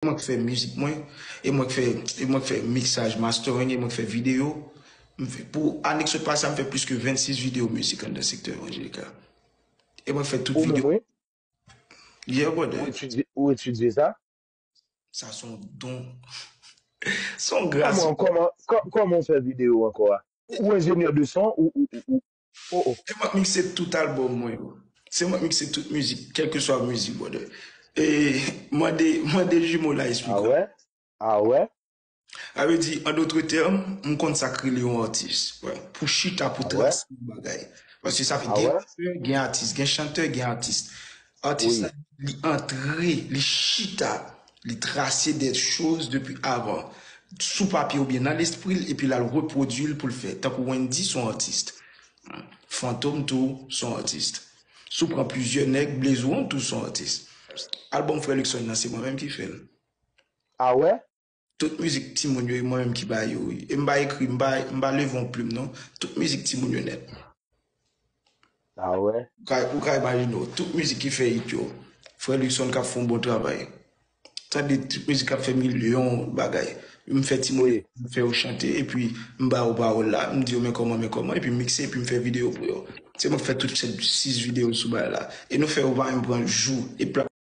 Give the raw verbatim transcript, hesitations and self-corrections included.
mwen k fè mizik mwen, e mwen k fè, e mwen k fè miksaj, mastering, e mwen k fè videyo. M fè, pou ane k sot pase a, m fè plis ke vennsis videyo mizik anndan sektè evanjelik la. E mwen k fè tout videyo. Yeah, brother. Ou etidye, ou etidye sa? Sa se yon don. Se yon gras. Kòman, kòman, kò- kòman w fè videyo ankò a? Ou enjenyè de son? Ou, ou, ou, ou. Oh, oh. Se mwen k mikse tout albòm mwen yo. Se mwen k mikse tout mizik, kèlkeswa mizik, brother. E mande, mande Jimo la eksplike. Ah wè? Ah wè? Sa vle di, an dòt tèm, m konn sa k rele yon atis. Wè. Pou chita, pou trase yon bagay. Paske sa fè gen rapè, gen atis, gen chantè, gen atis. Atis la, li antre, li chita, li trase de choz depi avan. Sou papye oubyen nan lespri l, epi l al repwodui l pou l fè. Tankou Wendy, se yon atis. Fantom tou, se yon atis. Si w pran plizyè nèg, Blaze One tou, se yon atis. Albòm Frè Luckson nan, se mwen menm ki fè l. Ah wè? Tout mizik timoun yo, e mwen menm ki ba yo, wi. E m pa ekri, m pa, m pa leve yon plim, non. Tout mizik timoun yo nèt. Ah wè? Ou ka, ou ka imajine w, tout mizik ki fè hit yo, Frè Luckson k ap fè yon bon travay. Tande tout mizik k ap fè milyon bagay. M fè timoun yo, m fè yo chante, epi m ba yo pawòl la, m di yo men kòman, men kòman, epi m mikse, epi m fè videyo pou yo. Se mwen k fè tout sèt, sis videyo sou bagay la. E nou fè yo pa menm pran jou, epi l